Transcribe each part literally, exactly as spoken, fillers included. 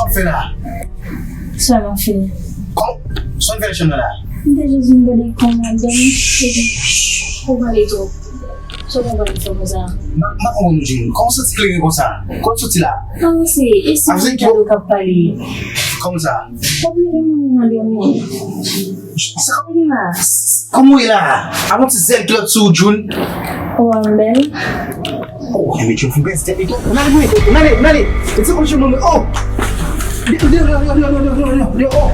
Sa w ap fè la? Sa m ap fè? Kòman? Sa w fè nan chanm nan la? M te jis vin gade kòman w ap dòmi, epi ou pale twòp. Sa w konn pale fò konsa? M pa, m pa konprann ou, June. Kòman w santi kleren konsa? Kòman w soti la? Avanse, e si m gade w k ap pale? Kòman sa? W ap leve moun nan dòmi. Sa k ap gen la? Kòman w ye la? Avè yon ti zèl kilòt sou ou, June. Ou wè m bèl? Oh, men June fin pèdi tèt li tou. Ann ale, ann ale, ann ale. Mete kòm June, oh! Deyò, deyò, deyò, oh!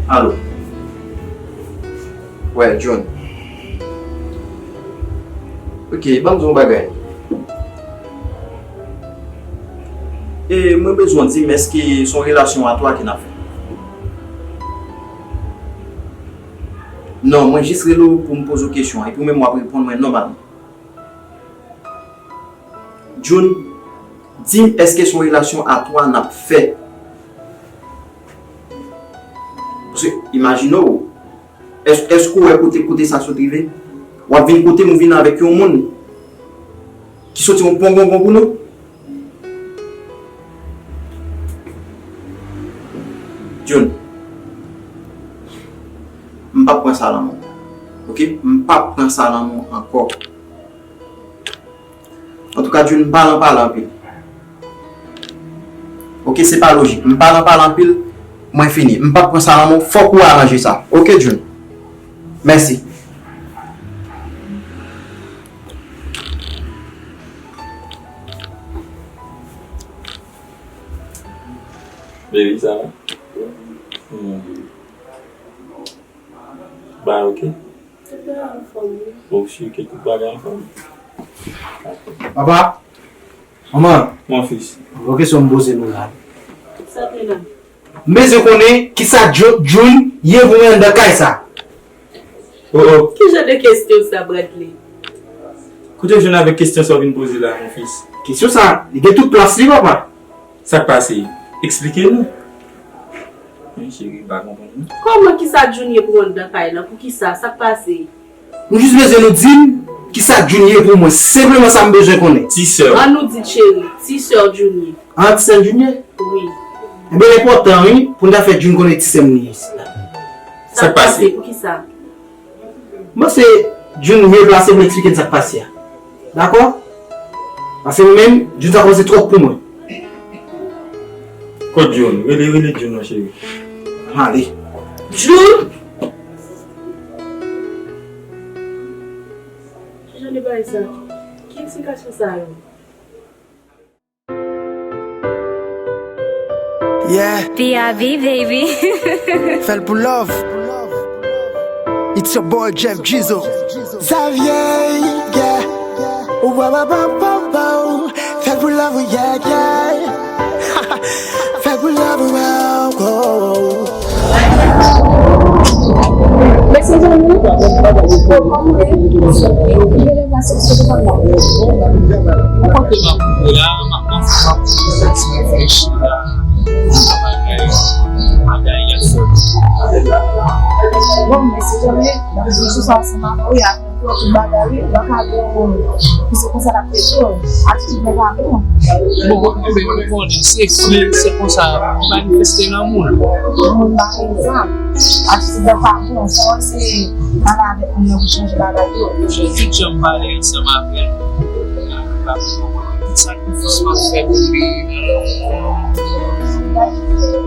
Alo. Wè, June. Ok, ban m di w yon bagay. E mwen bezwen w di m èske se yon relasyon a twa ke n ap fè? Non, mwen jis rele w pou m poze w kesyon an, epi w menm w ap reponn mwen nòmalman. June, di m èske se yon relasyon a twa n ap fè? Paske, imajine w, èske, èske w wè kote, kote sa sot rive? W ap vin kote m, ou vin avèk yon moun ki soti yon pongongon pou nou? June, m p ap pran sa nan men w. Ok? M p ap pran sa nan men w ankò. Antouka, June, m pa nan pale anpil. Ok, se pa lojik. M pa nan pale anpil, mwen fini. M p ap pran sa nan men w, fòk ou aranje sa. Ok, June? Mèsi. Baby, sa va? Hmm. Ba, ok. Tout bagay anfòm, wi. Ou si ke tout bagay anfòm? Papa, manman. Mon fils. Yon kesyon m poze nou la. Sa te la? M bezwen konnen kisa Ju-, June ye pou mwen anndan kay sa. Oh, oh. Ki jan de kesyon sa, Bradley? Kote w jwenn avèk kesyon sa w vin poze la, mon fils? Kesyon sa, li gen tout plas li, papa. Sa k pase? Eksplike nou. Men cheri, m pa konprann non. Kòman, kisa June ye pou anndan kay lan? Poukisa? Sa k pase? Nou jis bezwen nou di m kisa June ye pou mwen. Senpleman sa m bezwen konnen. Ti sè w. An nou di cheri, ti sè June ye. An, ti sè June ye? Wi. Ebyen, enpòtan, wi, pou n ta fè June konnen ti sè m li ye isi la. Sa k pase? Poukisa? M panse June mye plase pou l eksplike n sa k pase a. Dakò? Paske mwen menm, Jun sa kòmanse twòp pou mwen. Kot Jun? Rele, rele Jun non, cheri. M ale. Jun! Ki jan de bagay sa? Ki eksplikasyon sa yo? Yeah. P I V, baby. Fè l pou love. It's your boy Jeff Gizo. Xavier, yeah. Wow, wow, wow, wow, wow. Fè l pou love, yeah, yeah. Fè l pou love, wow, wow. Mezanmi, kòman w ye? Ki relasyon se devan mwen? Ou konte. Mwen la, m ap, m ap, m ap reflechi la. Bon, men si janmen, m ap di sou sa ansanm avè w, y a tout bagay, wi, ou pa ka gen yon, se konsa l ap rete, atitid mwen pa bon. Bon, men ou konnen, se, se, se konsa, li manifeste lanmou l. Moun pa konn sa. Atitid mwen pa bon, sa se bagay avèk moun nan pou chanje bagay yo. Tout jan m pale ansanm avè l, li pa konprann. Sakrifis m ap fè pou peyi m.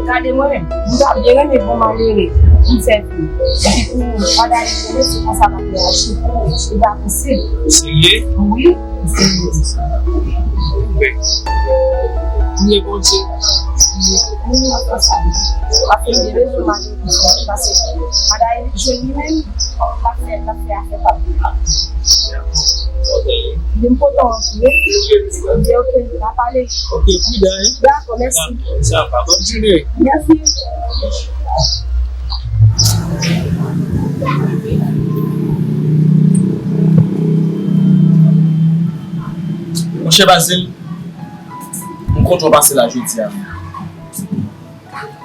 Gade mwen, m ta byen renmen bon malere pou m sèvi. Epi pou bagay yo, se konsa m ap reyaji pou li pa posib. Serye? Wi, m serye. Wi. Priye Bondye. Wi, m ap fè sa. Paske m te bezwen malere pou sa. Paske bagay li jwenn li menm, l ap fè, l ap fè afè pa l. Li m kontan anpil. M di ok, n a pale. Ok, pridan, hein? Dakò, mèsi. Sa va, bonne journée. Mèsi. Monchè Bazil, m kontan w pase la jodi a.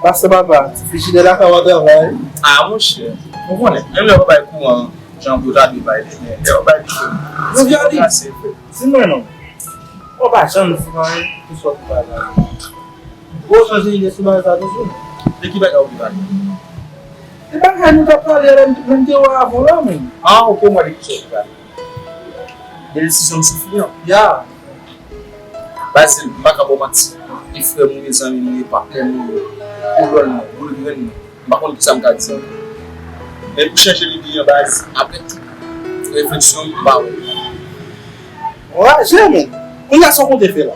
Pastè papa, ti Frijidè lakay w ap travay. Ah, monchè, ou konnen, menm lè yo pa bay kouran, jan pou ta dwe bay li, men lè yo bay li, yo dwe ranplase vre. Di mwen non, ou pa janm di mwen anyen sou sòt ou pale la. Ou chanje ide sou bagay sa toujou? De ki bagay ou vle pale? De bagay nou t ap pale a, lè m te wè avan la, menm. Ah, ok, m wè de ki sòt ou pale. De desizyon m sou fi an. Ya. Baz, m pa ka ba w manti. E frè m ou ye, zanmi m ou ye, patnè m ou ye, kolòn mwen, boul grenn mwen. M pa konn kisa m ka di ankò. Men pou chanje lide an baz, apre tout refleksyon m, m pa wè. Anraje, men. Kounye a sa w konte fè la?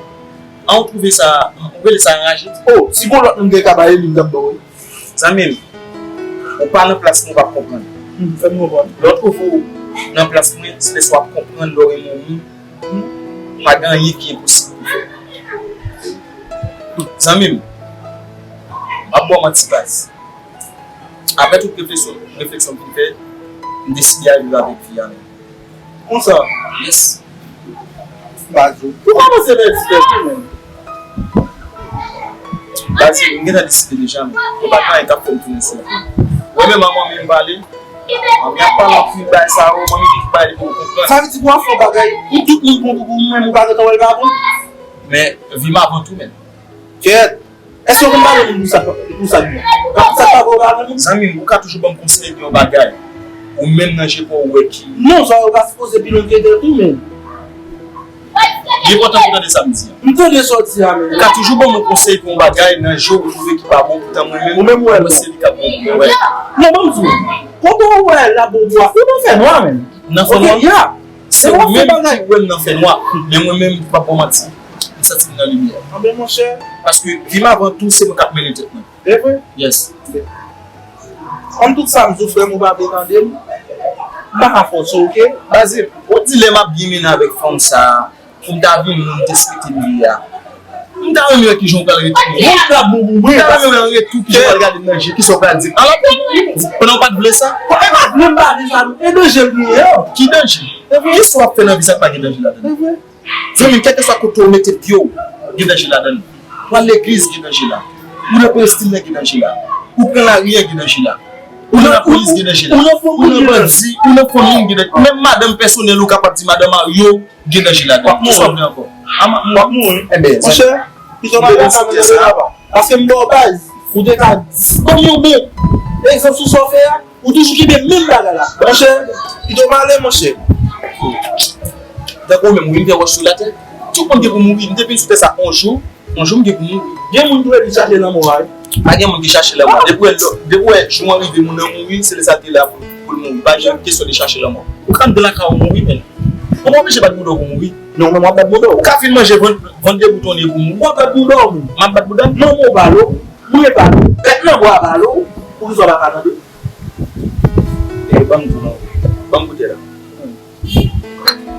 An ou twouve sa, ou rele sa anraje? Oh, si gon lòt moun gen ka ba li, m t ap ba w li. Zanmi m, ou pa nan plas mwen, ou p ap konprann. Hmm, fè m konprann. Lè w twouve w nan plas mwen, se lè sa w ap konprann lè w renmen yon moun. Hmm. Pa gen anyen ki enposib pou fè. Zanmi m, m ap ba w manti baz. Apre tout refleksyon, refleksyon m fin fè, m deside al viv avèk fi a menm. Konsa? Yes. Baz, ou kòmanse pèdi tèt ou menm. Baz, m gentan deside deja, men. Ou pa gen anyen k ap fè m tounen sou ou. Ou menm a manmi m pale. Manmi ap pale anpil bagay sa yo, manmi di tout bagay li poko konprann. Sa vle di pou w ap fè yon bagay, pou tout moun konn ou, pou ou menm ou pa gentan wè l pa bon? Men, vi m avan tou, men. Kèt! Èske w konn pale moun pou sa, pou sa li ye? Pou sa pa vre w pa renmen moun? Zanmi m, ou ka toujou ban m konsèy de yon bagay. Ou menm nan je pa w ou wè ki. Non, sa yo pa sipoze pi lwen ke tèt ou menm. Li enpòtan pou w tande sa m di an. M tande sa w di a menm. Ou ka toujou ban m yon konsèy pou yon bagay nan je w ou twouve ki pa bon, poutan mwen menm, ou menm ou wè l bon. Se li k ap bon pou mwen, wè. Non, ban m di w. Kote w wè l ap bon pou ou a, ou nan fènwa menm. Nan fènwa? Ok, ya. Se ou menm ki wè m nan fènwa, men mwen menm, m p ap ba w manti, m santi m nan limyè. Anben, monchè. Paske vi m avan tou, se mwen k ap mennen tèt mwen. E vre? Yes. Kòm tout sa m di w, frè m, ou pa vle tande m, m pa ka fòse w, oke? Baz, ou di lè m ap byen mennen avèk fanm sa a, pou m ta vin moun m te swete m ye a. M ta renmen wè kijan w pral retounen. Bon, m ta bon pou mwen. M ta renmen wè an retou kijan w pral gade m nan je, kisa w pral di m. Ala, pandan w pa t vle sa? E pa vle m pa vle sa, non. E danje l genyen an. Ki danje? Kisa w ap fè nan vi sa k pa gen danje ladan l? Zanmi m, kèlkeswa kote w mete pye w, gen danje ladan l. Ou al legliz, gen danje la. Ou nan peristil la, gen danje la. Ou pran lari a, gen danje la. Ou nan lapolis, gen danje la. Ou nan bandi, ou nan fanmi, gen danje. Menm madanm pèsonèl ou kapab di madanm Mario, gen danje ladan. Kisa w vle ankò? W ap mouri. Enben, monchè, kisa w pa fè sa, mesye papa? Paske m ba w baz, ou te ka di, ban m yon bon egzanp sou sa w fè a, ou toujou kenbe menm bagay la. Monchè, pito m ale, monchè. Tankou ou menm, ou vin fè wòch sou latè. Tout moun gen pou mouri. M te vin sou tè sa yon jou. Yon jou m gen pou mouri. Gen moun tou wi ki chache lanmò a wi. Pa gen moun ki chache lanmò. Depi w wè, depi w wè jou an rive, moun nan mouri, se lè sa l te la pou, pou l mouri. Pa gen kesyon de chache lanmò. Ou ka anndan lakay ou mouri, men. Ou pa oblije bat bouda w pou mouri. Non, men w ap bat bouda w. Ou ka fin manje vant, vant debout ou pou mouri. W ap bat bouda w, men. M ap bat bouda m. Manman w balo, mwen balo, bèt nan bwa balo, poukisa w pa ka tande? E, ban m di w non. Ban m koute la.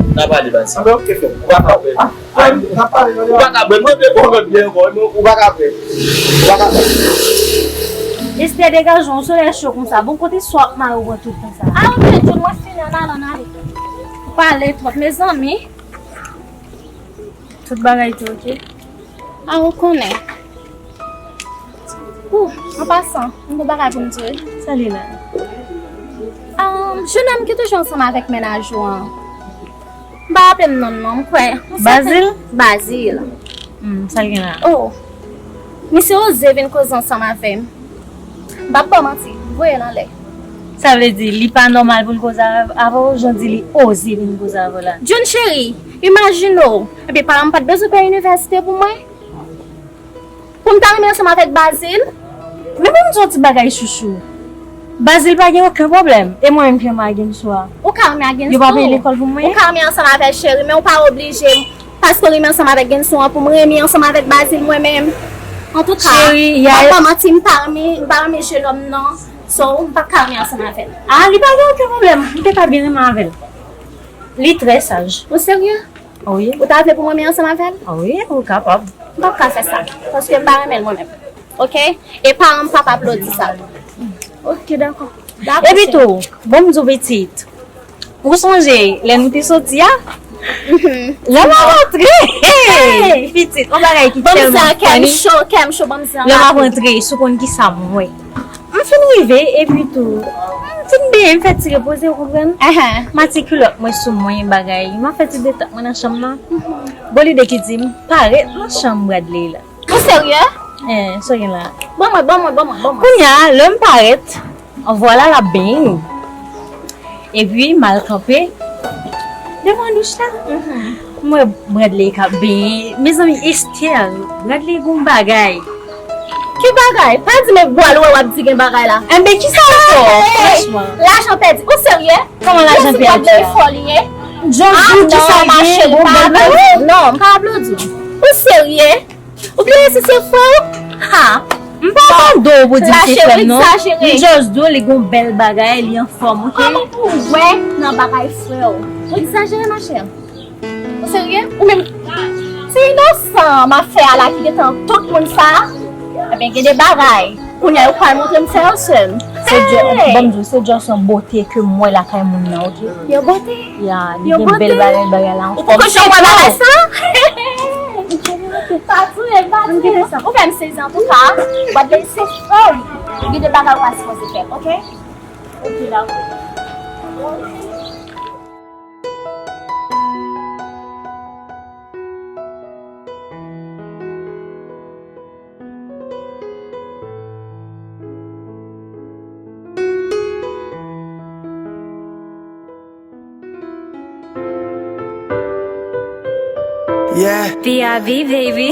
N a pale baz. Anben, ok, frè m. Ou pa ka bwè. Ah, frè m, n ap pale, tande. Ou pa ka bwè. Mwen vle bon lòt byen ankò, men ou pa ka bwè. Ou pa ka bwè. Esther, degaje w, solèy cho konsa. Bon, kote swa ap mare w pran tout tan sa? Ah, ok, John, mwen fini, ann ale, ann ale. Ou pale twòp, mezanmi. Tout bagay te ok? A, ou konnen. Ou, an pasan, m gon bagay pou m di w wi. Sa li la? Ahn, jennonm ki toujou ansanm avèk mennaj ou an. M pa raple m non l non, m kwè. Bazil? Bazil. Hmm, sa l gen la? Oh. Misye oze vin koze ansanm avè m. M p ap ba w manti, voye l anlè. Sa vle di, li pa nòmal pou l koze avè, avè w, jan w di li oze vin koze avè w la. June cheri, imajine w, epi paran m pa t bezwen peye inivèsite pou mwen? Pou m ta renmen ansanm avèk Bazil? Men ban m di w yon ti bagay, chouchou. Bazil pa gen okenn pwoblèm. E mwen menm ki renmen Agensou a? Ou ka renmen Agensou. Yo pa peye lekòl pou mwen? Ou ka renmen ansanm avè l, cheri, men ou pa oblije. Paske w renmen ansanm avèk Agensou an, pou m renmen ansanm avèk Bazil mwen menm. Antouka, cheri, m p ap ba w manti, m pa renmen, m pa renmen jennonm nan. So, m p ap ka renmen ansanm avè l. Ah, li pa gen okenn pwoblèm. M te ka byen renmen avè l. Li trè saj. Ou serye? Wi. Ou ta vle pou mwen renmen ansanm avè l? Wi, ou kapab. M p ap ka fè sa. Paske m pa renmen l mwen menm. Oke? E paran m p ap aplodi sa. Oke, dakò. Dakò, cheri. Epi tou, bon, m di w pitit. Ou sonje lè nou te soti a? Mhm. Lè m ap antre, hey! Pitit, yon bagay ki tèlman funny. Ban m sa, kè m cho, kè m cho, ban m sa. Lè m ap antre, si w konn kisa m wè. M fin rive, epi tou, m fin benyen, m fè ti repoze, ou konprann? Ahan. M atire kilòt mwen sou mwen, bagay. M ap fè ti detant mwen nan chanm nan. Gon lide ki di m parèt nan chanm Bradley la. Ou serye? Eh, sa gen la? Ban mwen, ban mwen, ban mwen, ban mwen. Kounye a, lè m parèt, vwala l ap benyen. Epi, m al kanpe devan douch la. Mhm. M wè Bradley k ap benyen. Mezanmi, Esther, Bradley gon bagay. Ki bagay? Pa di m e bwal ou wè w ap di gen bagay la. Enben, kisa l fè w, franchman? Lajan pèdi. Ou serye? Kòman lajan pèdi a? Bradley fò li ye? Just di w kisa l gen, gon bèl bagay? Non, m pa aplodi w. Ou serye? Ou bliye si se frè w? Ha! M pa mande w pou di m se frè m non. M just di w li gon bèl bagay, li anfòm, oke? Kòman pou w wè nan bagay frè w? Ou egzajere, machè. Ou serye? Ou menm, se inosan m ap fè a la ki gentan tout moun sa. Ebyen, gen de bagay. Kounye a, yo pral montre m sè yo sè m. Se just, ban m di w, se just yon bote ke m wè lakay moun nan, oke? Yon bote? Ya, li gen bèl bagay, bagay la anfòm. Ou poko janm wè bagay sa? Pa touye m, pa touye m. Ou fè m sezi antouka. Bòt de se fòm. Gen de bagay ou pa sipoze fè, oke? Oke, dakò. Yeah. P I V, baby.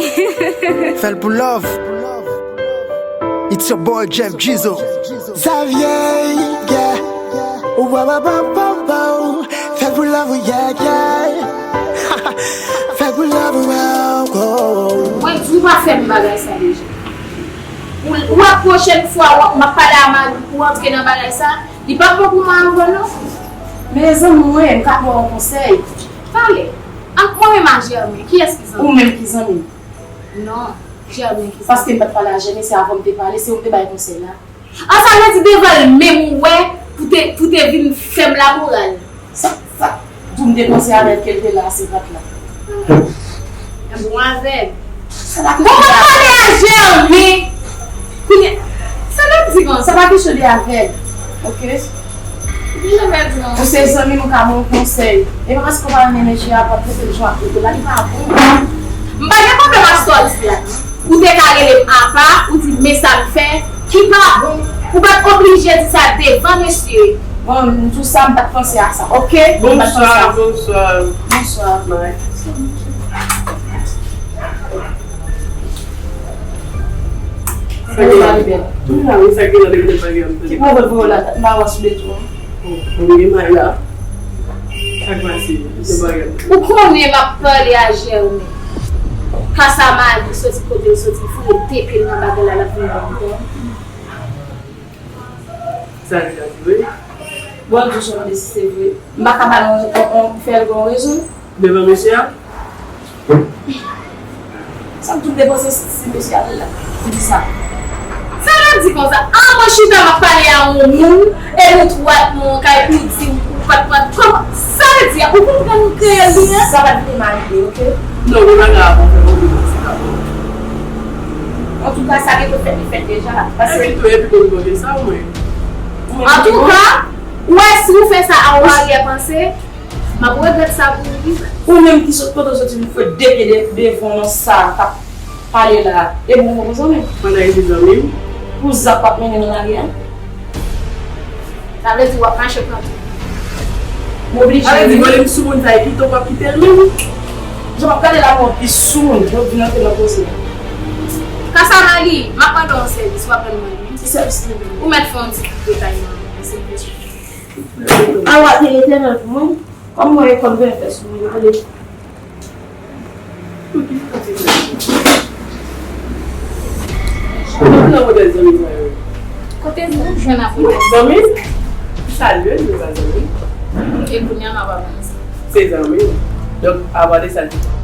Fè l pou love. It's your boy Jeff Jeezo. Xavier, yeah. Ou wa wa wa wa wa. Fè l pou love, yeah, yeah. Fè l pou love, wow, wow. Mwen di w pa fè m bagay sa deja. Ou, ou wè pwochèn fwa w ap, m ap pale a mari w pou antre nan bagay sa, li p ap bon pou mwen ankò non. Mezanmi, mwen, m ka ba w yon konsèy. Pale. Ant mwen menm ak Germain, kiyès ki zanmi? Ou menm ki zanmi m. Non, Germain ki zanmi. Paske m pa t pale a Germain, se avè w m te pale, se ou m te bay konsèy la. Ah, sa vle di devan l menm ou wè pou te, pou te vin fè m lamoral. Sa, sa, di w m te panse avè l ke l te la, se pa t la. Bon avè l. Sa pa kesyon de avè l. Bon, pa pale a Germain. Kounye, sa n ap di konsa? Sa pa kesyon de avè l. Oke? Li janm pèdi non. Ou se zanmi m, ou ka ban m konsèy. E pa paske w pa renmen mesye a, w ap trete l jan w ap trete l la, li pa bon. M pa gen pwoblèm ak sa w di a. Ou te ka rele m apa, ou di men sa m fè ki pa bon. Ou pa t oblije di sa devan mesye. Bon, m di w sa, m pa t panse a sa, oke? M pa t panse a sa. Bonswa, bonswa. Bonswa. Bye. Mwen pa libere. Mwen la, wi, sa gen nan depi pa gen. Ki pwovèb voye w la, m pa wè sou de tou. Bon, mwen gen may la. Sa k pase? Depi pa gen. Ou konnen m ap pale a Jèmen. Kasa Mali soti kote l soti, fouye de pye l nan bagay la, l ap vin ban m tò. Sa l di a vre? Bon, di w sèlman si se vre. M pa ka ba l yon, yon, yon, fè l gen yon rezon. Devan mesye a? Sa m tou depanse si mesye a te la. Pou di sa. Sa vle di konsa, an mwen chita m ap pale a yon moun, e nou twa nou an kay pou di ou pa t pran kòman? Sa vle di a, ou konprann kreyòl li an? Sa pa t vin mal ide, oke? Non, mwen pa ka avan fè yon moun sa. Antouka, sa gen pou fèt, li fèt deja. Paske epi tou, epi konn konte sa, mwen. Antouka, ou wè si ou fè sa a yon aryè panse, m ap regrèt sa pou ou pi ta. Ou menm ki sot kote w soti vin fouye de pye de, devan nan sa k ap pale la, e bon, bon, zanmi. Pandan e se zanmi m. Pou zak w ap mennen nan lari a. Sa vle di w ap mache pran tou. M oblije. Sa vle di vòlè m sou moun sa e kite w p ap kite l menm. Jan m ap gade la, mwen pi sou moun, mwen vin antre nan koze. Kasa Mali, m ap mande w yon sèvis, w ap rann mwen li. Ki sèvis li menm? Ou mèt fè yon ti detay nan, nan sèvis. Awa, te etènèl pou mwen. Kòm mwen e kòm byen fè sou mwen, yo tande. Kote zanmi sa yo ye? Kote zanmi? Zanmi? Salye l, nou pa zanmi. E kounye a, m ap avanse. Se zanmi. Donk, avan de sa, l te